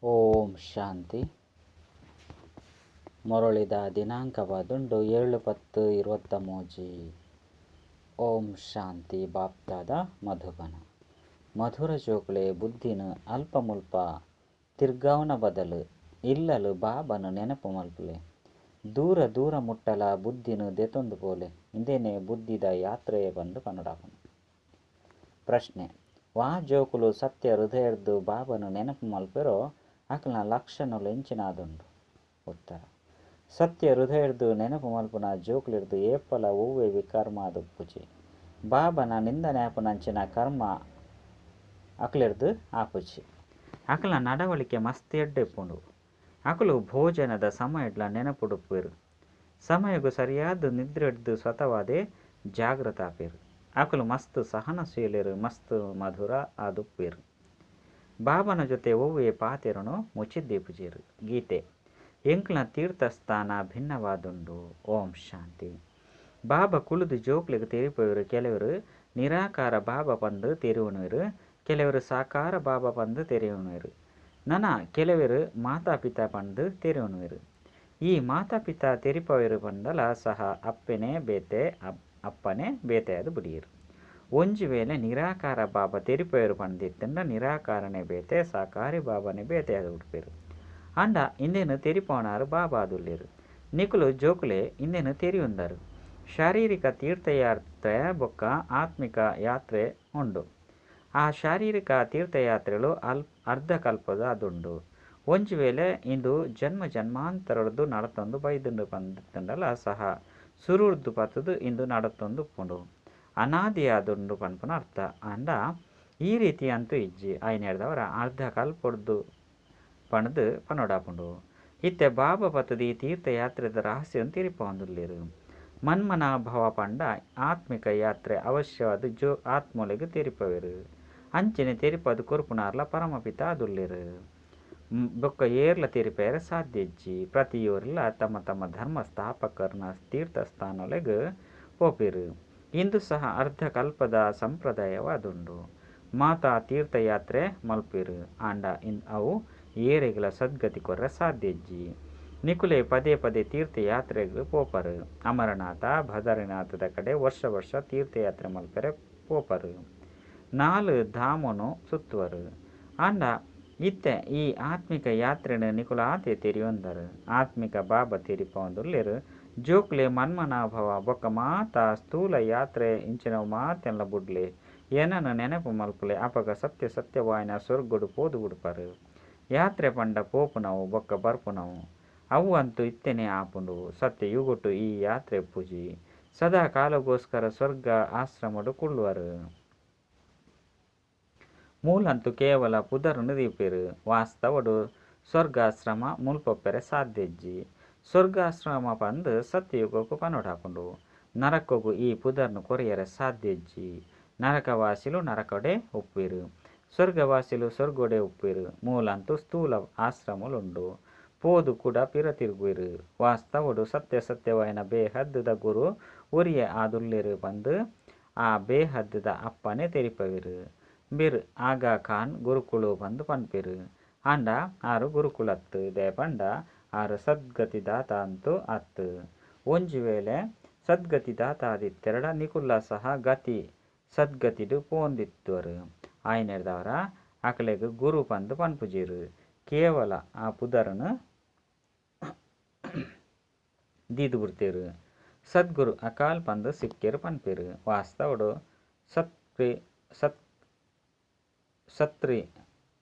ಓಂ ಶಾಂತಿ. ಮುರಳಿದ ದಿನಾಂಕವಾದುಂಡು 7/10/23. ಓಂ ಶಾಂತಿ. ಬಾಪ್ತಾದ ಮಧುಬನ. ಮಧುರ ಜೋಕುಳೆ ಬುದ್ಧಿನ ಅಲ್ಪ ಮುಲ್ಪ ತಿರ್ಗಾವನ ಬದಲು ಇಲ್ಲಲು ಬಾಬನ ನೆನಪು ಮಲ್ಪುಲೆ. ದೂರ ದೂರ ಮುಟ್ಟಲ ಬುದ್ಧಿನ ದೆತೊಂದು ಪೋಲೆ. ಇಂದೇನೆ ಬುದ್ಧಿದ ಯಾತ್ರೆ ಬಂದು ಪನ್ನಡಾಪನು. ಪ್ರಶ್ನೆ: ವಾ ಜೋಕುಲು ಸತ್ಯ ಹೃದಯರ್ದು ಬಾಬನು ನೆನಪು ಮಲ್ಪೆರೋ ಅಕಲ್ನ ಲಕ್ಷಣಲು ಎಂಚಿನಾದುಂಡು? ಉತ್ತರ: ಸತ್ಯ ಹೃದಯರ್ದು ನೆನಪು ಮಲ್ಪುನ ಜೋಕುಲಿರ್ದು ಏಪಲ ಒವ್ವೆ ವಿಕರ್ಮಾದ ಪೂಜೆ ಬಾಬನ ನಿಂದನೆ ಆಪುನಂಚಿನ ಕರ್ಮ ಅಕಲಿರ್ದು ಆಪುಜಿ. ಅಕಲ್ನ ನಡವಳಿಕೆ ಮಸ್ತ್ ಎಡ್ಡೆಪ್ಪುಂಡು. ಅಕಲು ಭೋಜನದ ಸಮಯಡ್ಲ ನೆನಪುಡುಪ್ಪೇರು. ಸಮಯಗು ಸರಿಯಾದ ನಿದ್ರೆಡ್ದು ಸ್ವತವಾದೇ ಜಾಗೃತ ಆಪೇರು. ಅಕಲು ಮಸ್ತ್ ಸಹನಶೀಲರು, ಮಸ್ತ್ ಮಧುರ ಆದುಪ್ಪೇರು. ಬಾಬನ ಜೊತೆ ಒವ್ವೆ ಪಾತೆರನು ಮುಚ್ಚಿದ್ದೀಪುಜೇರು. ಗೀತೆ: ಎಂಕ್ಲ ತೀರ್ಥಸ್ಥಾನ ಭಿನ್ನವಾದುಂಡು. ಓಂ ಶಾಂತಿ. ಬಾಬಾ ಕುಳುದು ಜೋಕ್ಲಿಗೆ ತೆರಿಪೋರು. ಕೆಲವರು ನಿರಾಕಾರ ಬಾಬಾ ಪಂದು ತೆರಿವನುವರು, ಕೆಲವರು ಸಾಕಾರ ಬಾಬಾ ಪಂದು ತೆರಿವನುವರು, ನನ ಕೆಲವರು ಮಾತಾಪಿತಾ ಪಂದು ತೆರಿವನುವರು. ಈ ಮಾತಾಪಿತಾ ತೆರಿಪವರು ಪಂದಲ ಸಹ ಅಪ್ಪನೇ ಬೇತೆ ಅಪ್ಪನೇ ಬೇತೆ ಅದು ಬುಡಿಯರು. ಒಂಜಿ ವೇಳೆ ನಿರಾಕಾರ ಬಾಬಾ ತೆರಿಪವರು ಪಂದಿತ್ತಂಡ ನಿರಾಕಾರನೇ ಬೇತೆ ಸಾಕಾರಿ ಬಾಬಾನೇ ಬೇತೆ ಅದು ಬಿಡ್ಪೇರು. ಅಂಡ ಇಂದೇನು ತೆರಿಪವನಾರು ಬಾಬಾ ಅದುಲ್ಲೇರು. ನಿಕುಲು ಜೋಕುಲೆ ಇಂದೇನು ತೆರಿಯುಂದರು. ಶಾರೀರಿಕ ತೀರ್ಥಯಾತ್ರೆ ಬೊಕ್ಕ ಆತ್ಮಿಕ ಯಾತ್ರೆ ಉಂಡು. ಆ ಶಾರೀರಿಕ ತೀರ್ಥಯಾತ್ರೆಗಳು ಅರ್ಧಕಲ್ಪದ ಅದುಂಡು. ಒಂಜಿ ವೇಳೆ ಇಂದು ಜನ್ಮ ಜನ್ಮಾಂತರದ್ದು ನಡತೊಂದು ಬೈದುಂಡು ಪಂದಿತ್ತಂಡಲ ಸಹ ಸುರುರ್ದು ಪತ್ತದು ಇಂದು ನಡತೊಂದು ಉಪ್ಪುಂಡು. ಅನಾದಿ ಆದುಂಡು ಪನ್ಪುನ ಅರ್ಥ. ಅಂಡ ಈ ರೀತಿ ಅಂತೂ ಇಜ್ಜಿ ಆಯ್ನೇರ್ದವರ ಅರ್ಧ ಕಲ್ಪೊಡ್ದು ಪಣದು ಪನೊಡಾಪುಂಡು. ಇತ್ತೆ ಬಾಬಾ ಪತ್ತದಿ ತೀರ್ಥಯಾತ್ರೆದ ರಹಸ್ಯ ತೆರಿಪೊಂದುಲ್ಲೇರು. ಮನ್ಮನ ಭವ ಪಂಡ ಆತ್ಮಿಕ ಯಾತ್ರೆ ಅವಶ್ಯವಾದ ಜೋ ಆತ್ಮೊಲೆಗ್ ತೆರಿಪವೇರು. ಅಂಚನೆ ತೆರಿಪದು ಕೊರ್ಪುನಾರ್ಲ ಪರಮಪಿತ ಅದುಲ್ಲೇರು. ಬೊಕ್ಕ ಏರ್ಲ ತೆರಿಪೇರೆ ಸಾಧ್ಯ ಇಜ್ಜಿ. ಪ್ರತಿಯೋರ್ಲ ತಮ್ಮ ತಮ್ಮ ಧರ್ಮ ಸ್ಥಾಪಕರ್ನ ತೀರ್ಥಸ್ಥಾನೊಲೆಗ್ ಪೋಪೇರು. ಇಂದು ಸಹ ಅರ್ಧ ಕಲ್ಪದ ಸಂಪ್ರದಾಯವಾದುಂಡು. ಮಾತಾ ತೀರ್ಥಯಾತ್ರೆ ಮಲ್ಪೇರು. ಆಂಡ ಅವು ಏರೆಗ್ಲ ಸದ್ಗತಿ ಕೊರ್ರೆ ಸಾಧ್ಯ ಇಜ್ಜಿ. ನಿಕುಲೆ ಪದೇ ಪದೇ ತೀರ್ಥಯಾತ್ರೆಗ್ ಪೋಪರು. ಅಮರನಾಥ ಬದರಿನಾಥದ ಕಡೆ ವರ್ಷ ವರ್ಷ ತೀರ್ಥಯಾತ್ರೆ ಮಲ್ಪೆರೆ ಪೋಪರು. 4 ಧಾಮನು ಸುತ್ತುವರು. ಆಂಡ ಇತ್ತೆ ಈ ಆತ್ಮಿಕ ಯಾತ್ರೆನ ನಿಕುಲಾತೆ ತೆರಿಯೊಂದರು. ಆತ್ಮಿಕ ಬಾಬಾ ತೆರಿಪೊಂದುಲ್ಲೇರು. ಜೋಕ್ಲೆ ಮನ್ಮನಾಭವ ಬೊಕ್ಕ ಮಾತಾ ಸ್ಥೂಲ ಯಾತ್ರೆ ಇಂಚಿನ ಮಾತೆಲ್ಲ ಬುಡ್ಲೆ ಏನನ ನೆನಪು ಮಲ್ಪುಲೆ. ಅಪಗ ಸತ್ಯ ಸತ್ಯವಾಯಿನ ಸ್ವರ್ಗಡು ಪೋದು ಬುಡ್ಪರು. ಯಾತ್ರೆ ಪಂಡ ಪೋಪುನವು ಬೊಕ್ಕ ಬರ್ಪುನವು ಅವು ಅಂತೂ ಇತ್ತೇನೆ ಆಪುಂಡು. ಸತ್ಯ ಯುಗೊಟ್ಟು ಈ ಯಾತ್ರೆ ಪೂಜಿ ಸದಾ ಕಾಲಗೋಸ್ಕರ ಸ್ವರ್ಗ ಆಶ್ರಮಡು ಕುಳ್ಳುವರು. ಮೂಲಂತೂ ಕೇವಲ ಪುದರ್ನು ದೀಪೇರು. ವಾಸ್ತವಡು ಸ್ವರ್ಗಾಶ್ರಮ ಮುಲ್ಪೊಪ್ಪೆರೆ ಸಾಧ್ಯ ಇಜ್ಜಿ. ಸ್ವರ್ಗಾಶ್ರಮ ಪಂದು ಸತ್ಯಯುಗಕ್ಕೂ ಪನೊಡಾಪುಂಡು. ನರಕಗೂ ಈ ಪುದರ್ನು ಕೊರಿಯರೆ ಸಾಧ್ಯ ಇಜ್ಜಿ. ನರಕವಾಸಿಲು ನರಕೊಡೆ ಉಪ್ಪೇರು, ಸ್ವರ್ಗವಾಸಿಲು ಸ್ವರ್ಗೊಡೆ ಉಪ್ಪೇರು. ಮೂಲಂತೂ ಸ್ಥೂಲ ಆಶ್ರಮಲುಂಡು. ಪೋದು ಕೂಡ ಪಿರ ತಿರುಗುವೆರು. ವಾಸ್ತವಡು ಸತ್ಯ ಸತ್ಯವಾಯಿನ ಬೇಹದ್ದುದ ಗುರು ಒರಿಯ ಆದುಲ್ಲೇರು ಪಂದು ಆ ಬೇಹದ್ದುದ ಅಪ್ಪನೇ ತೆರಿಪವೇರು. ಬಿರ್ ಆಗಾ ಖಾನ್ ಗುರುಕುಳು ಪಂದು ಪನ್ಪೇರು. ಆಂಡ ಆರು ಗುರುಕುಲತ್ತು ದೇಪಂಡ ಆರು ಸದ್ಗತಿದಾತ ಅಂತೂ ಅತ್ತು. ಒಂಜಿ ವೇಳೆ ಸದ್ಗತಿದಾತ ಆದಿತ್ತೆರಡ ನಿಕುಲ್ಲ ಸಹ ಗತಿ ಸದ್ಗತಿಡು ಪೋಂದಿತ್ತವರು. ಆಯ್ನೇರ್ದವರ ಅಕಲೆಗ್ ಗುರು ಪಂದು ಪನ್ಪುಜೇರು. ಕೇವಲ ಆ ಪುದರನು ದೀದು ಬಿಡ್ತೇರು. ಸದ್ಗುರು ಅಕಾಲ್ ಪಂದು ಸಿಕ್ಕೇರು ಪನ್ಪೇರು. ವಾಸ್ತವಡು ಸತ್ರಿ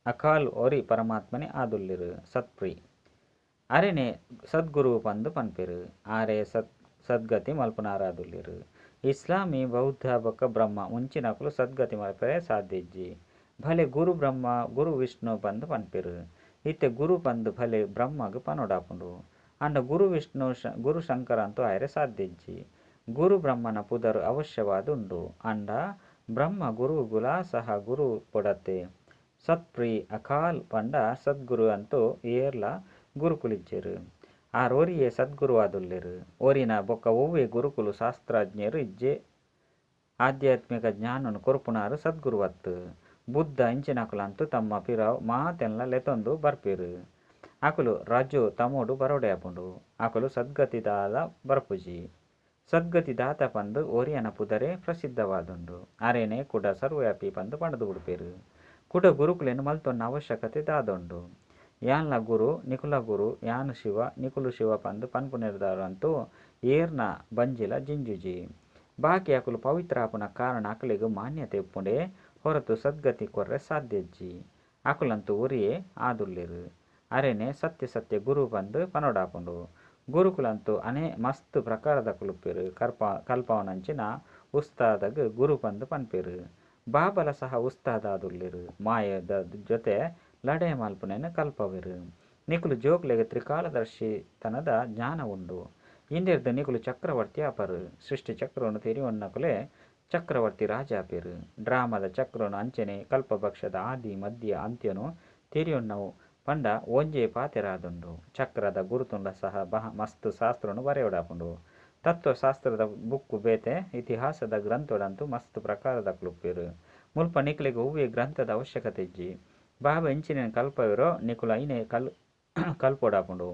ಅಕಾಲ್ ಒರಿ ಪರಮಾತ್ಮನೆ ಆದುಲ್ಲೇರು. ಸತ್ಪ್ರಿ ಅರೆನೆ ಸದ್ಗುರು ಪಂದು ಪನ್ಪೇರು. ಆರೆ ಸದ್ಗತಿ ಮಲ್ಪುನಾರಾದುಲ್ಲೇರು. ಇಸ್ಲಾಮಿ ಬೌದ್ಧ ಬೊಕ್ಕ ಬ್ರಹ್ಮ ಮುಂಚಿನಕುಲು ಸದ್ಗತಿ ಮಲ್ಪೆರೆ ಸಾಧ್ಯ ಇಜ್ಜಿ. ಭಲೆ ಗುರು ಬ್ರಹ್ಮ ಗುರು ವಿಷ್ಣು ಪಂದು ಪನ್ಪೇರು. ಇತ್ತೆ ಗುರು ಪಂದು ಭಲೆ ಬ್ರಹ್ಮಗ್ ಪನೊಡಾಪುಂಡು. ಅಂಡ ಗುರು ವಿಷ್ಣು ಗುರು ಶಂಕರ ಅಂತೂ ಆಯರೆ ಸಾಧ್ಯ ಇಜ್ಜಿ. ಗುರು ಬ್ರಹ್ಮನ ಪುದರು ಅವಶ್ಯವಾದ ಉಂಡು. ಅಂಡ ಬ್ರಹ್ಮ ಗುರುಗುಲ ಸಹ ಗುರು ಪೊಡತೆ. ಸತ್ಪ್ರಿ ಅಕಾಲ್ ಪಂಡ ಸದ್ಗುರು ಅಂತೂ ಏರ್ಲ ಗುರುಕುಲಿಜ್ಜೆರು. ಆರೋರಿಯೇ ಸದ್ಗುರು ಆದುಲ್ಲೇರು. ಒರಿನ ಬೊಕ್ಕ ಒವ್ವೆ ಗುರುಕುಲು ಶಾಸ್ತ್ರಜ್ಞರು ಇಜ್ಜೆ. ಆಧ್ಯಾತ್ಮಿಕ ಜ್ಞಾನನು ಕೊರ್ಪುನಾರು ಸದ್ಗುರುವತ್ತು. ಬುದ್ಧ ಇಂಚಿನಕುಲಂತೂ ತಮ್ಮ ಪಿರವು ಮಾತೆನ್ಲ ಲೆತೊಂದು ಬರ್ಪೆರ್. ಅಕುಲು ರಜೋ ತಮೋಡು ಬರೋಡೆ ಆಪುಂಡು. ಅಕುಲು ಸದ್ಗತಿದಾಲ ಬರ್ಪುಜಿ. ಸದ್ಗತಿದಾತ ಪಂದ್ ಒರಿಯನ ಪುದರೇ ಪ್ರಸಿದ್ಧವಾದುಂಡು. ಅರೆನೇ ಕುಡ ಸರ್ವವ್ಯಾಪಿ ಪಂದ್ ಪಂಡ್ದ್ ಬುಡ್ಪೆರ್. ಕುಡ ಗುರುಕುಲೆನ್ ಮಲ್ತೊನ್ನ ಅವಶ್ಯಕತೆ ದಾದುಂಡು. ಯಾನ್ಲ ಗುರು ನಿಕುಲ ಗುರು ಯಾನ್ ಶಿವ ನಿಕುಲು ಶಿವ ಪಂದ್ ಪನ್ಪುನೆರ್ದಾವರಂತೂ ಏರ್ನ ಬಂಜಿಲ ಜಿಂಜುಜಿ. ಬಾಕಿ ಅಕುಲು ಪವಿತ್ರ ಆಪುನ ಕಾರಣ ಅಕಲೆಗ್ ಮಾನ್ಯತೆ ಇಪ್ಪುಂಡೇ ಹೊರತು ಸದ್ಗತಿ ಕೊರ್ರೆ ಸಾಧ್ಯ ಇಜ್ಜಿ. ಅಕುಲಂತೂ ಒರಿಯೇ ಆದುಲ್ಲೆರ್. ಅರೆನೇ ಸತ್ಯ ಸತ್ಯ ಗುರು ಪಂದ್ ಪನೊಡಾಪುಂಡು. ಗುರುಕುಲಂತೂ ಅನೇ ಮಸ್ತ್ ಪ್ರಕಾರದಕುಲುಪ್ಪೆರ್. ಕಲ್ಪಾವುನಂಚಿನ ಉಸ್ತಾದಗ್ ಗುರು ಪಂದ್ ಪನ್ಪೆರ್. ಬಾಬಲ ಸಹ ಉಸ್ತಾದ ಆದುಲ್ಲೆರ್. ಮಾಯದ ಜೊತೆ ಲಡಾಯಿ ಮಲ್ಪುನೆನ್ ಕಲ್ಪವೆರ್. ನಿಕುಲು ಜೋಕುಲೆಗ್ ತ್ರಿಕಾಲದರ್ಶಿತನದ ಜ್ಞಾನ ಉಂಡು. ಇಂದೆರ್ದ್ ನಿಕುಲು ಚಕ್ರವರ್ತಿ ಆಪರ್. ಸೃಷ್ಟಿ ಚಕ್ರನು ತೆರಿಯೊನ್ನಕುಲೇ ಚಕ್ರವರ್ತಿ ರಾಜ ಆಪೆರ್. ಡ್ರಾಮದ ಚಕ್ರನು ಅಂಚೆನೆ ಕಲ್ಪವೃಕ್ಷದ ಆದಿ ಮಧ್ಯ ಅಂತ್ಯನು ತೆರಿಯೊನ್ನವು ಪಂಡ ಒಂಜೇ ಪಾತೆರ ಆದುಂಡು. ಚಕ್ರದ ಗುರುತುಲ ಸಹ ಮಸ್ತ್ ಶಾಸ್ತ್ರನು ಬರೆಯೊಡಾಪುಂಡು. ತತ್ವಶಾಸ್ತ್ರದ ಬುಕ್ಕು ಬೇತೆ ಇತಿಹಾಸದ ಗ್ರಂಥೊಡಂತೂ ಮಸ್ತ್ ಪ್ರಕಾರದಕುಲುಪ್ಪೆರ್. ಮುಲ್ಪ ನಿಕುಲೆಗ್ ಒವ್ವೇ ಗ್ರಂಥದ ಅವಶ್ಯಕತೆ ಇಜ್ಜಿ. ಬಾಬಾ ಎಂಚಿನ ಕಲ್ಪವೆರೋ ನಿಕುಲು ಐನೇ ಕಲ್ಪೊಡಾಪುಂಡು.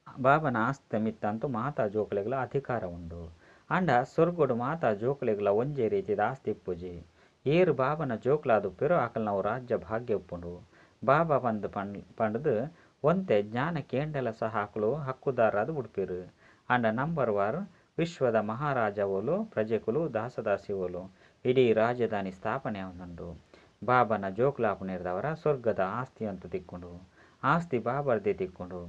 ಬಾಬನ ಆಸ್ತಿ ಮಿತ್ತಂತೂ ಮಾತಾ ಜೋಕುಲೆಗ್ಲ ಅಧಿಕಾರ ಉಂಡು. ಆಂಡ ಸ್ವರ್ಗಡು ಮಾತಾ ಜೋಕುಲೆಗ್ಲ ಒಂಜೇ ರೀತಿದ ಆಸ್ತಿ ಇಪ್ಪುಜಿ. ಏರ್ ಬಾಬನ ಜೋಕುಲಾದುಪ್ಪೆರೋ ಅಕಲ್ನವು ರಾಜ್ಯ ಭಾಗ್ಯ ಉಪ್ಪುಂಡು. ಬಾಬಾ ಪಂದ್ ಪಂಡ್ದ್ ಒಂತೆ ಜ್ಞಾನ ಕೇಂಡಲ ಸಹ ಅಕುಲು ಹಕ್ಕುದಾರರಾದ್ ಬುಡ್ಪೆರ್. ಆಂಡ ನಂಬರ್ ವಾರ್ ವಿಶ್ವದ ಮಹಾರಾಜವೋಲು ಪ್ರಜೆಕುಲು ದಾಸದಾಸಿವೋಲು ಇಡೀ ರಾಜಧಾನಿ ಸ್ಥಾಪನೆ ಆವೊಂದುಂಡು. ಬಾಬನ ಜೋಕುಲಾಪುನೆರ್ದಾವರ ಸ್ವರ್ಗದ ಆಸ್ತಿಯಂತೂ ತಿಕ್ಕುಂಡು. ಆಸ್ತಿ ಬಾಬರ್ದೇ ತಿಕ್ಕುಂಡು.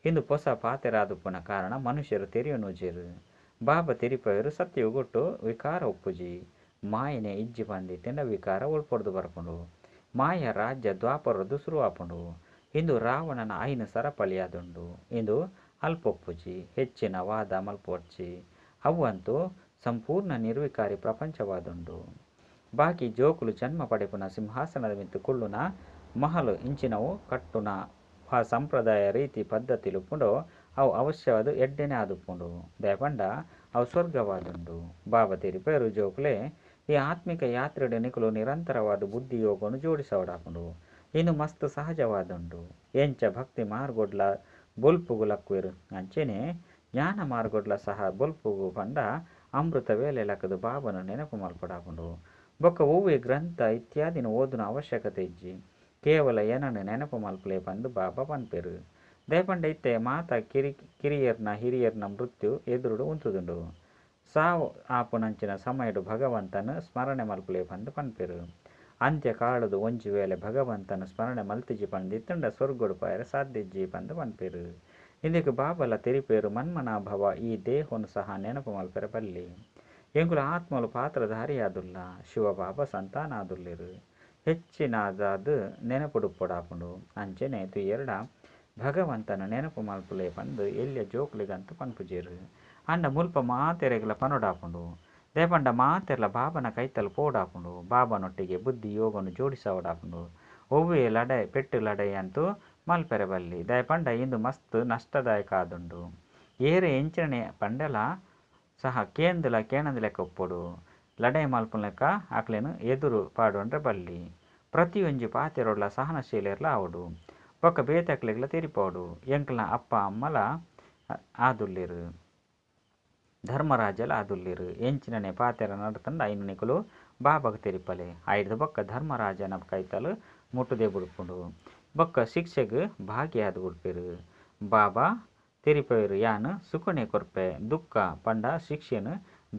ಇಂದು ಪೊಸ ಪಾತೆರಾದುಪ್ಪುನ ಕಾರಣ ಮನುಷ್ಯರು ತೆರಿಯೊನುಜೆರ್. ಬಾಬಾ ತೆರಿಪವೆರ್ ಸತ್ಯಯುಗೊಟ್ಟು ವಿಕಾರ ಉಪ್ಪುಜಿ. ಮಾಯನೆ ಇಜ್ಜಿ ಪಂದಿತ್ತಿಂಡ ವಿಕಾರ ಒಲ್ಪೊಡ್ದು ಬರ್ಪುಂಡು. ಮಾಯ ರಾಜ್ಯ ದ್ವಾಪರದ್ದು ಶುರುವಾಪುಂಡು. ಇಂದು ರಾವಣನ ಐನು ಸರಪಳಿಯಾದುಂಡು. ಇಂದು ಅಲ್ಪೊಪ್ಪುಜಿ. ಹೆಚ್ಚಿನ ವಾದ ಮಲ್ಪೊಡ್ಚಿ. ಅವಂತೂ ಸಂಪೂರ್ಣ ನಿರ್ವಿಕಾರಿ ಪ್ರಪಂಚವಾದುಂಡು. ಬಾಕಿ ಜೋಕುಲು ಜನ್ಮ ಪಡೆಪುನ ಸಿಂಹಾಸನದ ಮಿತ್ತ್ ಕುಳ್ಳುನ ಮಹಲು ಇಂಚಿನವು ಕಟ್ಟುನ ಆ ಸಂಪ್ರದಾಯ ರೀತಿ ಪದ್ಧತಿಲು ಉಪ್ಪುಂಡೋ ಅವು ಅವಶ್ಯವಾದ ಎಡ್ಡೆನೆ ಆದುಪ್ಪುಂಡು. ದಯಪಂಡ ಅವು ಸ್ವರ್ಗವಾದುಂಡು. ಬಾಬಾ ತೆರಿಪೆರು ಜೋಕುಲೆ ಈ ಆತ್ಮಿಕ ಯಾತ್ರೆಡ್ ನಿಕುಲು ನಿರಂತರವಾದ ಬುದ್ಧಿ ಯೋಗನು ಜೋಡಿಸವಡಾಪುಂಡು. ಇಂದು ಮಸ್ತ್ ಸಹಜವಾದುಂಡು. ಎಂಚ ಭಕ್ತಿ ಮಾರ್ಗೊಡ್ಲ ಬೊಲ್ಪುಗು ಲಕ್ಕುವೆರ್ ಅಂಚೆನೆ ಜ್ಞಾನ ಮಾರ್ಗೊಡ್ಲ ಸಹ ಬೊಲ್ಪುಗು ಪಂಡ ಅಮೃತ ವೇಳೆ ಲಕ್ಕದ ಬಾಬನ ನೆನಪು ಮಲ್ಪಡಾಪುಂಡು. ಬೊಕ್ಕ ಒವ್ವೇ ಗ್ರಂಥ ಇತ್ಯಾದಿನ ಓದುನ ಅವಶ್ಯಕತೆ ಇಜ್ಜಿ. ಕೇವಲ ಏನನ್ನು ನೆನಪು ಮಲ್ಪಲೆ ಪಂದ್ ಬಾಬಾ ಪನ್ಪೆರ್. ದಯಪಂಡ ಇತ್ತೆ ಮಾತಾ ಕಿರಿಯರ್ನ ಹಿರಿಯರ್ನ ಮೃತ್ಯು ಎದುರುಡು ಉಂತುದುಂಡು. ಸಾವು ಆಪುನಂಚಿನ ಸಮಯಡು ಭಗವಂತನ ಸ್ಮರಣೆ ಮಲ್ಪಲೆ ಪಂದ್ ಪನ್ಪೆರ್. ಅಂತ್ಯಕಾಲದ ಒಂಜಿ ವೇಳೆ ಭಗವಂತನ ಸ್ಮರಣೆ ಮಲ್ತಿಜಿ ಪಂದಿತ್ತಂಡ ಸ್ವರ್ಗಡು ಪೋಯೆರೆ ಸಾಧ್ಯ ಇಜ್ಜಿ ಪಂದ್ ಪನ್ಪೆರ್. ಇಂದಕ್ಕೆ ಬಾಬಲ ತೆರಿಪೇರು ಮನ್ಮನಾಭವ ಈ ದೇಹವನ್ನು ಸಹ ನೆನಪು ಮಲ್ಪೆರೆ ಬಲ್ಲಿ. ಎಂಕುಲು ಆತ್ಮಲು ಪಾತ್ರಧಾರಿಯಾದುಲ್ಲ. ಶಿವಬಾಬಾ ಸಂತಾನ ಆದುಲ್ಲೆರ್. ಹೆಚ್ಚಿನದಾದ್ ನೆನಪುಡುಪ್ಪೊಡಾಪುಂಡು. ಅಂಚೆನೆ ತುಯೆರ್ಡ ಭಗವಂತನ ನೆನಪು ಮಲ್ಪುಲೆ ಪಂದ್ ಎಲ್ಯ ಜೋಕುಲೆಗಂತೂ ಪನ್ಪುಜೆರ್. ಆಂಡ ಮುಲ್ಪ ಮಾತೆರೆಗ್ಲ ಪನೊಡಾಪುಂಡು. ದಯಪಂಡ ಮಾತೆರ್ಲ ಬಾಬನ ಕೈತಲ್ ಪೋಡಾಪುಂಡು. ಬಾಬನೊಟ್ಟಿಗೆ ಬುದ್ಧಿ ಯೋಗನು ಜೋಡಿಸವಡಾಪುಂಡು. ಒವ್ವೇ ಲಡಾಯಿ ಪೆಟ್ಟು ಲಡಾಯಿ ಅಂತೂ ಮಲ್ಪೆರೆ ಬಲ್ಲಿ. ದಯಪಂಡ ಇಂದು ಮಸ್ತ್ ನಷ್ಟದಾಯಕ ಆದುಂಡು. ಏರೆ ಎಂಚಿನನೆ ಪಂಡಲ ಸಹ ಕೇಂದ್ಲ ಕೇಣಂದ ಲೆಕ್ಕ ಉಪ್ಪೊಡು. ಲಡಾಯಿ ಮಲ್ಪುನ ಲೆಕ್ಕ ಅಕ್ಲೆನ್ ಎದುರು ಪಾಡೊಂಡ್ರೆ ಬಲ್ಲಿ. ಪ್ರತಿಯೊಂಜಿ ಪಾತೆರೊಡ್ಲ ಸಹನಶೀಲರ್ಲ ಆವೊಡು. ಬೊಕ್ಕ ಬೇತೆ ಅಕ್ಲೆಗ್ಲ ತೆರಿಪೋಡು. ಎಂಕ್ಲ ಅಪ್ಪ ಅಮ್ಮಲ ಆದುಲ್ಲೆರ್. ಧರ್ಮರಾಜಲ ಆದುಲ್ಲೆರ್. ಎಂಚಿನನೆ ಪಾತೆರ ನಡತಂಡ ಐನು ನಿಕುಲು ಬಾಬಾಗ ತೆರಿಪಲೆ. ಐಡ್ದ್ ಬೊಕ್ಕ ಧರ್ಮರಾಜನ ಕೈತಲ್ ಮುಟ್ಟುದೇ ಬುಡ್ಪುಂಡು. ಬೊಕ್ಕ ಶಿಕ್ಷೆಗ್ ಭಾಗಿಯಾದ್ ಬುಡ್ಪೆರ್. ಬಾಬಾ ತೆರಿಪವೆರ್ ಯಾನ್ ಸುಖನೆ ಕೊರ್ಪೆ. ದುಃಖ ಪಂಡ ಶಿಕ್ಷೆನ್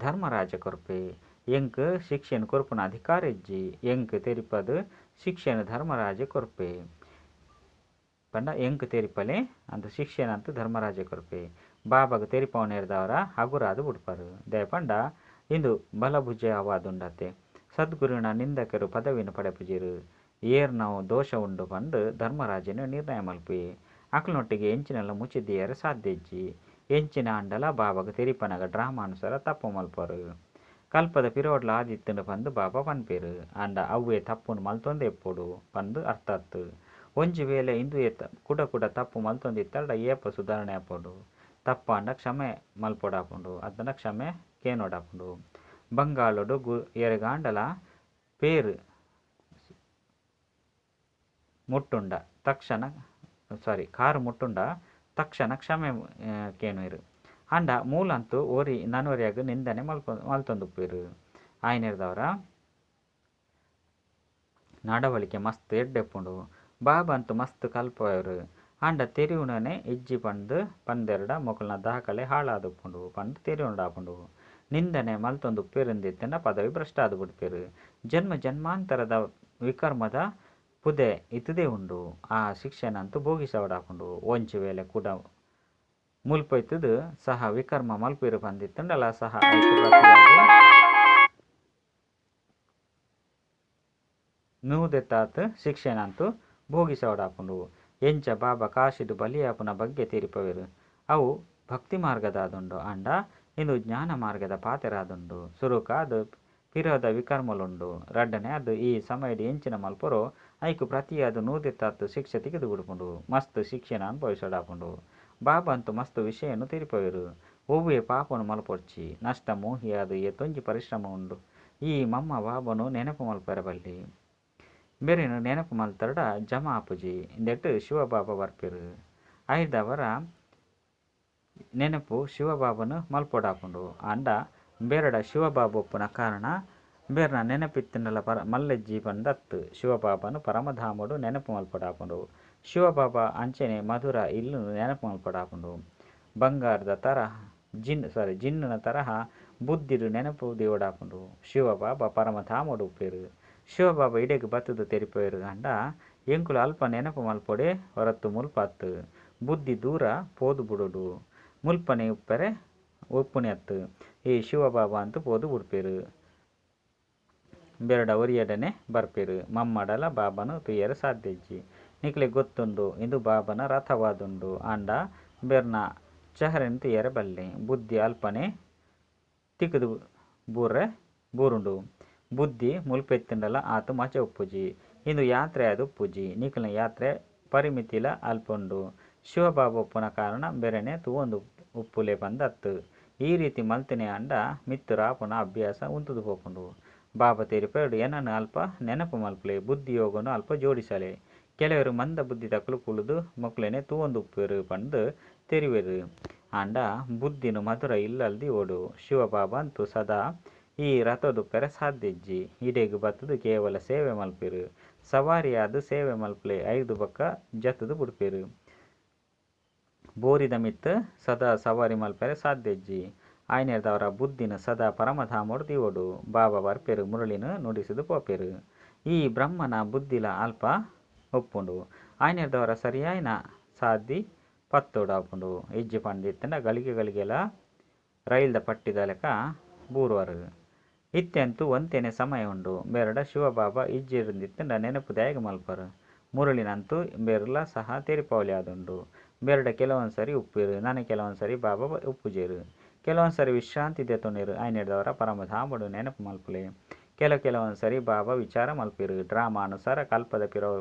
ಧರ್ಮರಾಜ ಕೊರ್ಪೆ. ಎಂಕ್ ಶಿಕ್ಷೆನ್ ಕೊರ್ಪುನ ಅಧಿಕಾರ ಇಜ್ಜಿ. ಎಂಕ್ ತೆರಿಪದ್ ಶಿಕ್ಷೆನ್ ಧರ್ಮರಾಜ ಕೊರ್ಪೆ. ಪಂಡ ಎಂಕ್ ತೆರಿಪಲೆ ಅಂದ್ ಶಿಕ್ಷೆನಂತೂ ಧರ್ಮರಾಜ ಕೊರ್ಪೆ. ಬಾಬಾಗ ತೆರಿಪವನೆರ್ದಾವರ ಹಗುರಾದ್ ಬುಡ್ಪರು. ದಯಪಂಡ ಇಂದು ಬಲಭುಜವಾದುಂಡತೆ. ಸದ್ಗುರುವಿನ ನಿಂದಕರು ಪದವಿನ ಪಡೆಪುಜೆರ್. ಏರ್ನವು ದೋಷ ಉಂಡು ಪಂದ್ ಧರ್ಮರಾಜನ ನಿರ್ಣಯ ಮಲ್ಪುವೆ. ಅಕ್ಲನೊಟ್ಟಿಗೆ ಎಂಚಿನೆಲ್ಲ ಮುಚ್ಚಿದಿಯರೆ ಸಾಧ್ಯ ಇಜ್ಜಿ. ಎಂಚಿನ ಆಂಡಲ ಬಾಬಾಗ ತೆರಿಪನಗ ಡ್ರಾಮಾನುಸಾರ ತಪ್ಪು ಮಲ್ಪರು. ಕಲ್ಪದ ಪಿರೋಡ್ಲ ಆದಿತ್ತುಂಡು ಪಂದ್ ಬಾಬಾ ಪನ್ಪೆರ್. ಆಂಡ ಅವ್ವೇ ತಪ್ಪುನು ಮಲ್ತೊಂದೇ ಇಪ್ಪೊಡು ಪಂದ್ ಅರ್ಥ ಅತ್ತ್. ಒಂಜಿ ವೇಳೆ ಇಂದುವೆ ಕುಡ ಕುಡ ತಪ್ಪು ಮಲ್ತೊಂದಿತ್ತಂಡ ಏಪ ಸುಧಾರಣೆ ಆಪೊಡು. ತಪ್ಪಾಂಡ ಕ್ಷಮೆ ಮಲ್ಪೊಡಾಪುಂಡು. ಅತ್ತಂಡ ಕ್ಷಮೆ ಕೇನೊಡಾಪುಂಡು. ಬಂಗಾಳೊಡು ಎರೆಗಾಂಡಲ ಪೇರ್ ಮುಟ್ಟುಂಡ ತಕ್ಷಣ ಸಾರಿ ಕಾರು ಮುಟ್ಟುಂಡ ತಕ್ಷಣ ಕ್ಷಮೆ ಕೇನುವೆರು. ಆಂಡ ಮೂಲಂತೂ ಓರಿ ನನೊರಿಯಾಗ ನಿಂದನೆ ಮಲ್ತೊಂದುಪ್ಪೆರು. ಆಯ್ನೆರ್ದವರ ನಡವಳಿಕೆ ಮಸ್ತ್ ಎಡ್ಡೆಪ್ಪುಂಡು. ಬಾಬಾ ಅಂತೂ ಮಸ್ತ್ ಕಲ್ಪವರು. ಆಂಡ ತೆರಿಯುಣನೆ ಇಜ್ಜಿ ಪಂದ್ ಪಂದೆರಡ ಮೊಕಲ್ನ ದಾಖಲೆ ಹಾಳಾದುಪ್ಪುಂಡು ಪಂದ್ ತೆರಿಯುಂಡಾಪುಂಡು. ನಿಂದನೆ ಮಲ್ತೊಂದುಪ್ಪೆರುಂದಿತ್ತಿನ ಪದವಿ ಭ್ರಷ್ಟ ಆದ್ ಬಿಡ್ಪೆರು. ಜನ್ಮ ಜನ್ಮಾಂತರದ ವಿಕರ್ಮದ ಪುದೆ ಇತ್ತದೇ ಉಂಡು. ಆ ಶಿಕ್ಷೆನಂತೂ ಭೋಗಿಸವಡಾಪುಂಡು. ಒಂಜಿ ವೇಳೆ ಕೂಡ ಮುಲ್ಪೈತದು ಸಹ ವಿಕರ್ಮ ಮಲ್ಪಿರು ಪಂದಿತ್ತಂಡಲ ಸಹ ನೂದೆತ್ತಾತ್ ಶಿಕ್ಷೆನಂತೂ ಭೋಗಿಸವಡಾಪುಂಡು. ಎಂಚ ಬಾಬಾ ಕಾಶಿಡು ಬಲಿಯಾಪುನ ಬಗ್ಗೆ ತೀರ್ಪವೆರು. ಅವು ಭಕ್ತಿ ಮಾರ್ಗದಾದುಂಡು. ಆಂಡ ಇಂದು ಜ್ಞಾನ ಮಾರ್ಗದ ಪಾತೆರಾದುಂಡು. ಸುರುಕಾದ್ ಪಿರೋದ ವಿಕರ್ಮಲುಂಡು. ರಡ್ಡನೆ ಅದು ಈ ಸಮಯದ ಎಂಚಿನ ಮಲ್ಪರೋ ಐಕು ಪ್ರತಿಯಾದ ನೂದೆತ್ತಾತ್ ಶಿಕ್ಷೆ ತಿಗಿದು ಬಿಡ್ಪುಂಡು. ಮಸ್ತ್ ಶಿಕ್ಷೆನ ಅನುಭವಿಸಡಾಪುಂಡು. ಬಾಬಾ ಅಂತೂ ಮಸ್ತ್ ವಿಷಯನು ತೀರ್ಪವೆರು. ಒವ್ವೇ ಪಾಪನು ಮಲ್ಪೊಡ್ಚಿ. ನಷ್ಟ ಮೋಹಿಯಾದ ಏತೊಂಜಿ ಪರಿಶ್ರಮ ಉಂಡು. ಈ ಮಮ್ಮ ಬಾಬನು ನೆನಪು ಮಲ್ಪರ ಬಲ್ಲಿ. ಬೇರೆನು ನೆನಪು ಮಲ್ತರಡ ಜಮಾ ಆಪುಜಿ. ಇಂದೆಟ್ ಶಿವಬಾಬಾ ಬರ್ಪೆರು. ಐದವರ ನೆನಪು ಶಿವಬಾಬನು ಮಲ್ಪೊಡಾಪುಂಡು. ಆಂಡ ಬೇರಡ ಶಿವಬಾಬ ಒಪ್ಪುನ ಕಾರಣ ಬೇರ್ನ ನೆನಪಿತ್ತಿನಲ ಪರ ಮಲ್ಲೆಜ್ಜಿ ಪಂದತ್ತು. ಶಿವಬಾಬನು ಪರಮಧಾಮಡು ನೆನಪು ಮಲ್ಪೊಡಾಪುಂಡು. ಶಿವಬಾಬಾ ಅಂಚನೆ ಮಧುರ ಇಲ್ಲು ನೆನಪು ಮಲ್ಪೊಡಾಪುಂಡು. ಬಂಗಾರದ ತರಹ ಜಿನ್ನನ ತರಹ ಬುದ್ಧಿಡು ನೆನಪು ದೇವಡಾಪುಂಡು. ಶಿವಬಾಬಾ ಪರಮಧಾಮಡು ಉಪ್ಪೇರು. ಶಿವಬಾಬಾ ಇಡೆಗ್ ಬತ್ತದು ತೆರಿಪೇರು. ಅಂಡ ಎಂಕುಲು ಅಲ್ಪ ನೆನಪು ಮಲ್ಪೊಡೆ ಹೊರತು ಮುಲ್ಪಾತ್ತು. ಬುದ್ಧಿ ದೂರ ಪೋದು ಬುಡೋಡು. ಮುಲ್ಪನೆ ಉಪ್ಪರೆ ಉಪ್ಪುನೆ ಅತ್ತು. ಈ ಶಿವಬಾಬಾ ಅಂತೂ ಪೋದು ಬುಡ್ಪೇರು. ಬೆರಡ ಒರಿಯಡನೆ ಬರ್ಪೇರು. ಮಮ್ಮಡಲ ಬಾಬನು ತುಯ್ಯರ ಸಾಧ್ಯಜ್ಜಿ. ನಿಕ್ಲೆ ಗೊತ್ತುಂಡು ಇಂದು ಬಾಬನ ರಥವಾದುಂಡು. ಆಂಡ ಬೆರ್ನ ಚಹರೆನ್ ತುಯ್ಯರ ಬಲ್ಲೆ. ಬುದ್ಧಿ ಅಲ್ಪನೆ ತಿಕ್ಕದು ಬೂರ್ರೆ ಬೂರುಂಡು. ಬುದ್ಧಿ ಮುಲ್ಪೆತ್ತುಂಡಲ ಆತು ಮಚ ಉಪ್ಪುಜಿ. ಇಂದು ಯಾತ್ರೆ ಅದು ಉಪ್ಪುಜಿ. ನಿಕ್ಲಿನ ಯಾತ್ರೆ ಪರಿಮಿತಿಲ ಅಲ್ಪುಂಡು. ಶಿವಬಾಬಾ ಒಪ್ಪುನ ಕಾರಣ ಬೆರೆನೆ ತೂವೊಂದು ಉಪ್ಪುಲೆ ಪಂದತ್ತು. ಈ ರೀತಿ ಮಲ್ತಿನೆ ಅಂಡ ಮಿತ್ತುರಾಪುನ ಅಭ್ಯಾಸ ಉಂತುದು ಪೋಪುಂಡು. ಬಾಬಾ ತೆರಿಪೇಡು ಏನನ್ನು ಅಲ್ಪ ನೆನಪು ಮಲ್ಪಲೆ. ಬುದ್ಧಿ ಯೋಗನು ಅಲ್ಪ ಜೋಡಿಸಲೆ. ಕೆಲವರು ಮಂದ ಬುದ್ಧಿ ತಕ್ಕಲು ಕುಳಿದು ಮೊಕ್ಲೆನೆ ತೂವೊಂದು ಉಪ್ಪೇರು ಪಂದು ತೆರಿವೆರು. ಆಂಡ ಬುದ್ಧಿನು ಮಧುರ ಇಲ್ಲಲ್ದಿ ಓಡು. ಶಿವಬಾಬಾ ಅಂತೂ ಸದಾ ಈ ರಥದುಪ್ಪೆರೆ ಸಾಧ್ಯಜ್ಜಿ. ಇಡೆಗ್ ಬತ್ತದು ಕೇವಲ ಸೇವೆ ಮಲ್ಪೆರು. ಸವಾರಿಯಾದ ಸೇವೆ ಮಲ್ಪಲೆ. ಐದು ಬಕ್ಕ ಜತದು ಬುಡ್ಪೆರು. ಬೋರಿದ ಮಿತ್ತು ಸದಾ ಸವಾರಿ ಮಲ್ಪೆರೆ ಸಾಧ್ಯಜ್ಜಿ. ಆಯ್ನೆರ್ದವರ ಬುದ್ಧಿನ ಸದಾ ಪರಮಧಾಮೋಡು ದಿವೋಡು. ಬಾಬಾ ಬರ್ಪೆರು ಮುರಳಿನ ನುಡಿಸಿದು ಪೋಪೆರು. ಈ ಬ್ರಹ್ಮನ ಬುದ್ಧಿಲ ಅಲ್ಪ ಒಪ್ಪುಂಡು. ಆಯ್ನೆರ್ದವರ ಸರಿಯಾಯಿನ ಸಾದಿ ಪತ್ತೋಡಾಪುಂಡು. ಇಜ್ಜಿ ಪಂದಿತ್ತಂಡ ಗಳಿಗೆ ಗಳಿಗೆಲ ರೈಲ್ದ ಪಟ್ಟಿದ ಲೆಕ್ಕ ಬೂರುವರು. ಇತ್ಯಂತೂ ಒಂತೆನೆ ಸಮಯ ಉಂಡು. ಬೇರಡ ಶಿವಬಾಬಾ ಇಜ್ಜಿರಂದಿತ್ತಂಡ ನೆನಪು ದಾಯಗ ಮಲ್ಪರು. ಮುರಳಿನಂತೂ ಬೇರ್ಲ ಸಹ ತೆರಿಪಾವಲಿ ಆದುಂಡು. ಬೇರಡ ಕೆಲವೊಂದು ಸರಿ ಉಪ್ಪೇರು. ನಾನೇ ಕೆಲವೊಂದು ಸರಿ ಬಾಬಾ ಉಪ್ಪುಜೇರು. ಕೆಲವೊಂದು ಸರಿ ವಿಶ್ರಾಂತಿ ದೆತೊನೇರು. ಆಯ್ನೆರ್ದವರ ಪರಮಧಾಮಡು ನೆನಪು ಮಲ್ಪಲೆ. ಕೆಲವೊಂದು ಸರಿ ಬಾಬಾ ವಿಚಾರ ಮಲ್ಪೇರು. ಡ್ರಾಮಾ ಅನುಸಾರ ಕಲ್ಪದ ಪಿರೋ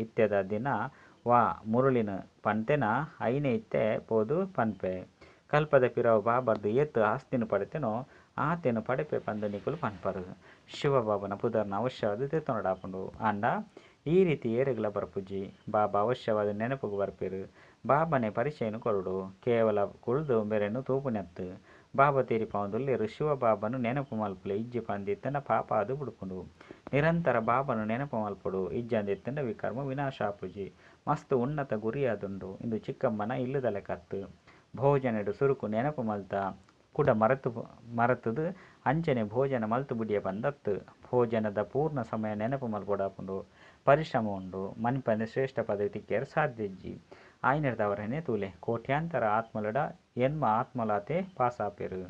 ಇತ್ಯದ ದಿನ ವಾ ಮುರುಳಿನ ಪಂತೆನ ಐನೆ ಇತ್ತೆ ಪೋದು ಪನ್ಪೆ. ಕಲ್ಪದ ಪಿರವು ಬಾಬರ್ದು ಏತು ಆಸ್ತಿನ ಪಡೆತೇನೋ ಆತೇನು ಪಡೆಪೆ ಪಂದು ನಿಕುಲು ಪನ್ಪರು. ಶಿವಬಾಬನ ಪುದರ್ನ ಅವಶ್ಯವಾದ ತೆತ್ತೊನಡಾಪುಂಡು. ಆಂಡ ಈ ರೀತಿ ಏರೆಗ್ಲ ಬರ್ಪುಜಿ. ಬಾಬಾ ಅವಶ್ಯವಾದ ನೆನಪುಗು ಬರ್ಪೇರು. ಬಾಬನೆ ಪರಿಚಯನು ಕೊರಡು. ಕೇವಲ ಕುಳ್ದು ಬೆರೆನು ತೂಪುನೆತ್ತು. ಬಾಬಾ ತೀರಿಪಾವಂದುಲ್ಲೇರು. ಶಿವಬಾಬನು ನೆನಪು ಮಲ್ಪಲೆ. ಇಜ್ಜಿ ಪಂದಿತ್ತಂಡ ಪಾಪ ಅದು ಬುಡ್ಪುಂಡು. ನಿರಂತರ ಬಾಬನು ನೆನಪು ಮಲ್ಪಡು. ಇಜ್ಜಂದಿತ್ತಂಡ ವಿಕರ್ಮ ವಿನಾಶ ಆಪುಜಿ. ಮಸ್ತ್ ಉನ್ನತ ಗುರಿಯಾದುಂಡು. ಇಂದು ಚಿಕ್ಕಮ್ಮನ ಇಲ್ಲದಲೆ ಕತ್ತು. ಭೋಜನೆಡು ಸುರುಕು ನೆನಪು ಮಲ್ತ ಕುಡ ಮರೆತದು ಅಂಚನೆ ಭೋಜನ ಮಲ್ತು ಬುಡಿಯ ಬಂದತ್ತು. ಭೋಜನದ ಪೂರ್ಣ ಸಮಯ ನೆನಪು ಮಲ್ಪೊಡಾಪುಂಡು. ಪರಿಶ್ರಮ ಉಂಡು. ಮನ್ಪಂದೆ ಶ್ರೇಷ್ಠ ಪದವಿ ತಿಕ್ಕೇರ ಸಾಧ್ಯಜ್ಜಿ. ಆಯ್ನೆರ್ದವರನೆ ತೂಲೆ ಕೋಟ್ಯಾಂತರ ಆತ್ಮಲಡ ಎನ್ಮ ಆತ್ಮಲಾತೆ ಪಾಸಾಪೆರು.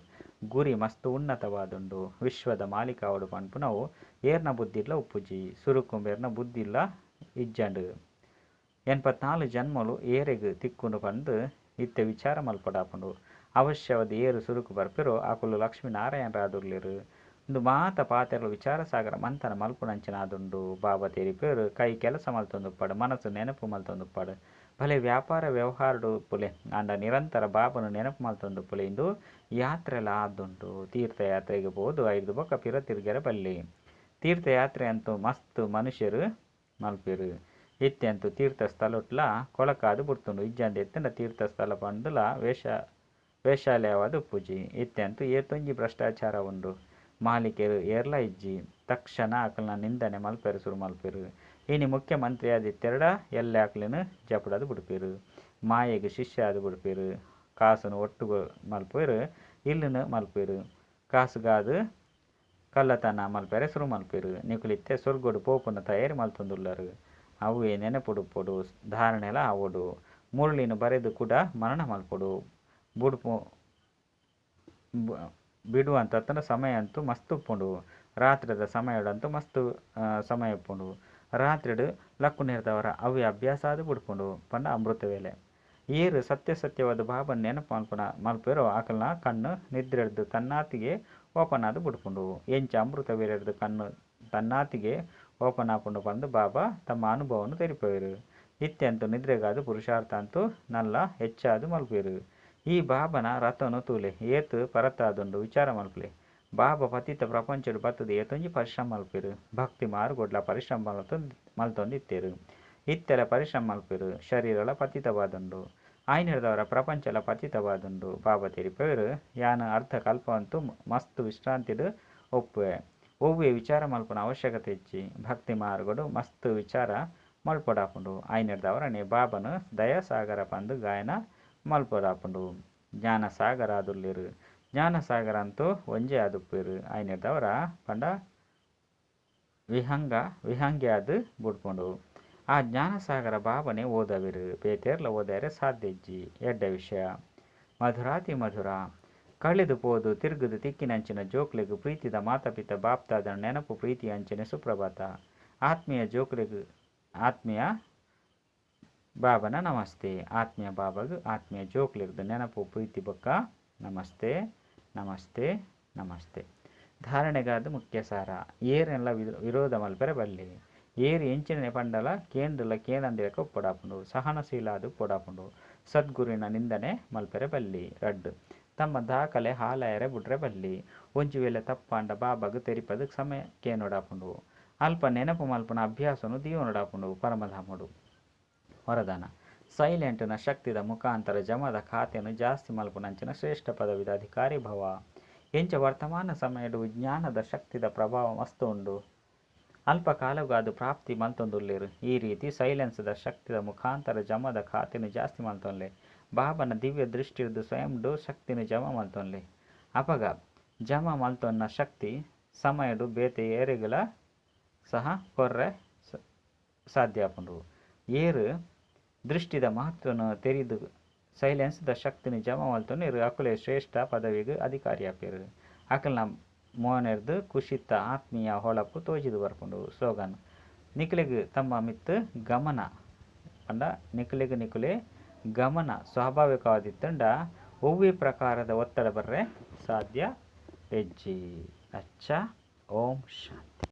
ಗುರಿ ಮಸ್ತ್ ಉನ್ನತವಾದುಂಡು. ವಿಶ್ವದ ಮಾಲೀಕಾವಡು ಪನ್ಪುನವು ಏರ್ನ ಬುದ್ಧಿಲ್ಲ ಉಪ್ಪುಜಿ. ಸುರುಕುಂಬೇರ್ನ ಬುದ್ಧಿಲ್ಲ ಇಜ್ಜಂಡು. 84 ಜನ್ಮಲು ಏರೆಗ್ ತಿಕ್ಕುಂಡು ಪಂದು ಇತ್ತೆ ವಿಚಾರ ಮಲ್ಪೊಡಾಪುಂಡು. ಅವಶ್ಯವಾದ ಏರು ಸುರುಕು ಬರ್ಪೆರೋ ಅಕುಲು ಲಕ್ಷ್ಮೀನಾರಾಯಣರಾದುರ್ಲೆರು. ಇಂದು ಮಾತ ಪಾತೆರಲು ವಿಚಾರ ಸಾಗರ ಮಂಥನ ಮಲ್ಪುನಂಚನಾದುಂಡು. ಬಾಬಾ ತೆರಿಪೇರು ಕೈ ಕೆಲಸ ಮಲ್ತೊಂದುಪ್ಪಾಡು. ಮನಸ್ಸು ನೆನಪು ಮಲ್ತೊಂದುಪ್ಪಾಡು. ಭಲೆ ವ್ಯಾಪಾರ ವ್ಯವಹಾರಡು ಪುಲೆ ಆಂಡ ನಿರಂತರ ಬಾಬನು ನೆನಪು ಮಲ್ತೊಂದುಪ್ಪುಲೆ. ಇಂದು ಯಾತ್ರೆಲ ಆದುಂಡು. ತೀರ್ಥಯಾತ್ರೆಗೆ ಪೋದು ಐದು ಬೊಕ್ಕ ಪಿರ ತಿರ್ಗೆರೆ ಬಲ್ಲಿ. ತೀರ್ಥಯಾತ್ರೆ ಅಂತೂ ಮಸ್ತ್ ಮನುಷ್ಯರು ಮಲ್ಪೆರು. ಇತ್ತೆ ಅಂತೂ ತೀರ್ಥಸ್ಥಳಟ್ಲ ಕೊಳಕಾದು ಬುಡ್ತುಂಡು. ಇಜ್ಜಂದೆ ಎತ್ತಂಡ ತೀರ್ಥಸ್ಥಳ ಪಂಡುಲ ವೇಷಾಲಯವಾದ ಪೂಜಿ. ಇತ್ತೆ ಅಂತೂ ಏತೊಂಜಿ ಭ್ರಷ್ಟಾಚಾರ ಉಂಡು. ಮಾಲೀಕರು ಏರ್ಲ ಇಜ್ಜಿ. ತಕ್ಷಣ ಅಕಲ್ನ ನಿಂದನೆ ಮಲ್ಪೆರು ಸುರು ಮಲ್ಪೆರು. ಇನಿ ಮುಖ್ಯಮಂತ್ರಿ ಆದಿತ್ತೆರಡ ಎಲ್ಲೆ ಅಕ್ಲೆನ್ ಜಪಡದು ಬುಡ್ಪೆರು. ಮಾಯೆಗ್ ಶಿಷ್ಯ ಆದ್ ಬುಡ್ಪೆರು. ಕಾಸುನು ಒಟ್ಟುಗು ಮಲ್ಪೆರು, ಇಲ್ಲುನು ಮಲ್ಪೆರು. ಕಾಸುಗಾದು ಕಳ್ಳತನ ಮಲ್ಪೆರೆ ಸುರು ಮಲ್ಪೆರು. ನಿಕುಲಿತ್ತೆ ಸ್ವರ್ಗಡು ಪೋಪುನ ತಯಾರಿ ಮಲ್ತೊಂದುಲ್ಲರು. ಅವೇ ನೆನಪುಡುಪೊಡು, ಧಾರಣೆಲ ಆವೊಡು. ಮುರುಳಿನ ಬರೆದು ಕೂಡ ಮರಣ ಮಲ್ಪೊಡು. ಬುಡ್ಪು ಬಿಡುವಂತ ಸಮಯ ಅಂತೂ ಮಸ್ತ್ ಉಪ್ಪುಂಡು. ರಾತ್ರಿದ ಸಮಯಡಂತೂ ಮಸ್ತ್ ಸಮಯ ಉಪ್ಪುಂಡು. ರಾತ್ರಿಡು ಲಕ್ಕುನೇರ್ದವರ ಅವೇ ಅಭ್ಯಾಸ ಆದ್ ಬುಡ್ಪುಂಡು ಪಂಡ ಅಮೃತ ವೇಳೆ. ಏರು ಸತ್ಯ ಸತ್ಯವಾದ ಬಾಬನ್ ನೆನಪು ಮಲ್ಪುನ ಮಲ್ಪೆರೋ ಅಕಲ್ನ ಕಣ್ಣು ನಿದ್ರೆಡ್ದು ತನ್ನಾತಿಗೆ ಓಪನ್ ಆದ್ ಬುಡ್ಪುಂಡು. ಎಂಚ ಅಮೃತ ವೇಳೆಡ್ದು ಕಣ್ಣು ತನ್ನಾತಿಗೆ ಓಪನ್ ಆಪುಂಡು ಪಂದು ಬಾಬಾ ತಮ್ಮ ಅನುಭವನು ತೆರಿಪವೆರು. ಇತ್ಯಂತೂ ನಿದ್ರೆಗಾದು ಪುರುಷಾರ್ಥ ಅಂತೂ ನಲ್ಲ ಹೆಚ್ಚಾದು ಮಲ್ಪೆರು. ಈ ಬಾಬನ ರಥನು ತೂಲೆ ಏತು ಪರತಾದುಂಡು ವಿಚಾರ ಮಲ್ಪಲೆ. ಬಾಬಾ ಪತಿತ ಪ್ರಪಂಚಡು ಬತ್ತದ ಏತೊಂಜಿ ಪರಿಶ್ರಮ ಮಲ್ಪೆರು. ಭಕ್ತಿ ಮಾರ್ಗೊಡ್ಲ ಪರಿಶ್ರಮ ಮಲ್ತೊಂದಿತ್ತೆರು. ಇತ್ತೆಲ ಪರಿಶ್ರಮ ಮಲ್ಪೆರು. ಶರೀರಲ ಪತಿತವಾದುಂಡು. ಆಯ್ನೆರ್ದವರ ಪ್ರಪಂಚಲ ಪತಿತವಾದುಂಡು. ಬಾಬಾ ತೆರಿಪವೆರು ಯಾನ್ ಅರ್ಧ ಕಲ್ಪ ಅಂತೂ ಮಸ್ತ್ ವಿಶ್ರಾಂತಿಡು ಒಪ್ಪುವೆ. ಒವ್ವೆ ವಿಚಾರ ಮಲ್ಪುನ ಅವಶ್ಯಕತೆ ಇಜ್ಜಿ. ಭಕ್ತಿ ಮಾರ್ಗಡು ಮಸ್ತ್ ವಿಚಾರ ಮಲ್ಪೊಡಾಪುಂಡು. ಆಯ್ನೆರ್ದವರನೆ ಬಾಬನು ದಯಾಸಾಗರ ಪಂದು ಗಾಯನ ಮಲ್ಪೊಡಾಪುಂಡು. ಜ್ಞಾನಸಾಗರ ಆದುಲ್ಲೆರು. ಜ್ಞಾನಸಾಗರ ಅಂತೂ ಒಂಜೇ ಆದುಪ್ಪೆರು. ಆಯ್ನೆರ್ದವರ ಪಂಡ ವಿಹಂಗೆ ಆದ್ ಬುಡ್ಪುಂಡು. ಆ ಜ್ಞಾನಸಾಗರ ಬಾಬನೆ ಓದವೆರು. ಬೇತೇರ್ಲ ಓದಾರೆ ಸಾಧ್ಯ ಇಜ್ಜಿ. ಎಡ್ಡೆ ವಿಷಯ. ಮಧುರಾತಿ ಮಧುರ ಕಳೆದು ಪೋದು ತಿರುಗುದು ತಿಕ್ಕಿನಂಚಿನ ಜೋಕ್ಲೆಗ್ ಪ್ರೀತಿದ ಮಾತಾಪಿತ ಬಾಪ್ತಾದನ ನೆನಪು ಪ್ರೀತಿ ಅಂಚನೆ ಸುಪ್ರಭಾತ. ಆತ್ಮೀಯ ಜೋಕ್ಲೆಗ್ ಆತ್ಮೀಯ ಬಾಬನ ನಮಸ್ತೆ. ಆತ್ಮೀಯ ಬಾಬಾಗ್ ಆತ್ಮೀಯ ಜೋಕ್ಲೆಗ್ದು ನೆನಪು ಪ್ರೀತಿ ಬೊಕ್ಕ ನಮಸ್ತೆ ನಮಸ್ತೆ ನಮಸ್ತೆ. ಧಾರಣೆಗಾದ ಮುಖ್ಯ ಸಾರ. ಏರೆಲ್ಲ ವಿರೋಧ ಮಲ್ಪೆರೆ ಬಲ್ಲಿ. ಏರು ಎಂಚಿನ ಪಂಡಲ ಕೇಂದ್ರಲ ಕೇನಂದಿರಕ ಒಪ್ಪೊಡಾಪುಂಡು. ಸಹನಶೀಲ ಅದು ಪೊಡಾಪುಂಡು. ಸದ್ಗುರುವಿನ ನಿಂದನೆ ಮಲ್ಪೆರೆ ಬಲ್ಲಿ. ರಡ್ಡು ತಮ್ಮ ದಾಖಲೆ ಹಾಲಾಯರೆ ಬುಡ್ರೆ ಬಲ್ಲಿ. ಒಂಜಿ ವೇಳೆ ತಪ್ಪಾಂಡ ಬಾಬಾಗ್ ತೆರಿಪದ ಸಮಯ ಕೇನೊಡಾಪುಂಡು. ಅಲ್ಪ ನೆನಪು ಮಲ್ಪುನ ಅಭ್ಯಾಸನು ದೀವನೊಡಾಪುಂಡು. ಪರಮಧಾಮಡು ವರದಾನ. ಸೈಲೆಂಟ್ನ ಶಕ್ತಿದ ಮುಖಾಂತರ ಜಮದ ಖಾತೆಯನ್ನು ಜಾಸ್ತಿ ಮಲ್ಪುನಂಚಿನ ಶ್ರೇಷ್ಠ ಪದವಿದ ಅಧಿಕಾರಿ ಭವ. ಎಂಚ ವರ್ತಮಾನ ಸಮಯಡು ವಿಜ್ಞಾನದ ಶಕ್ತಿದ ಪ್ರಭಾವ ಮಸ್ತು ಉಂಡು. ಅಲ್ಪ ಕಾಲಗಾದು ಪ್ರಾಪ್ತಿ ಮಲ್ತೊಂದುಲ್ಲೆರು. ಈ ರೀತಿ ಸೈಲೆನ್ಸ್ದ ಶಕ್ತಿದ ಮುಖಾಂತರ ಜಮದ ಖಾತೆನು ಜಾಸ್ತಿ ಮಲ್ತೊನ್ಲೆ. ಬಾಬನ ದಿವ್ಯ ದೃಷ್ಟಿರ್ದು ಸ್ವಯಂಡು ಶಕ್ತಿನ ಜಮ ಮಲ್ತೊನ್ಲೆ. ಅಪಗ ಜಮ ಮಲ್ತೊನ್ನ ಶಕ್ತಿ ಸಮಯಡು ಬೇತೆ ಏರೆಗಳ ಸಹ ಕೊರ್ರೆ ಸಾಧ್ಯ ಆಪುಂಡು. ಏರು ದೃಷ್ಟಿದ ಮಹತ್ವನು ತೆರಿದು ಸೈಲೆನ್ಸ್ದ ಶಕ್ತಿನ ಜಮ ಮಲ್ತೊನ್ನೆರು ಅಕುಲೆ ಶ್ರೇಷ್ಠ ಪದವಿಗೆ ಅಧಿಕಾರಿ ಆಪೆರು. ಅಕಲ್ನ ಮೋನೆರ್ದು ಕುಶಿತ ಆತ್ಮೀಯ ಹೊಳಪು ತೋಜಿದು ಬರ್ಪುಂಡು. ಸ್ಲೋಗನ್. ನಿಕುಲೆಗ್ ತಮ್ಮ ಮಿತ್ತು ಗಮನ ಪಂಡ ನಿಕುಲೆಗ್ ನಿಕುಲೆ ಗಮನ ಸ್ವಾಭಾವಿಕವಾದಿತ್ತಂಡ ಒವ್ವೆ ಪ್ರಕಾರದ ಒತ್ತಡ ಬರ್ರೆ ಸಾಧ್ಯ ಹೆಜ್ಜಿ. ಅಚ್ಚ. ಓಂ ಶಾಂತಿ.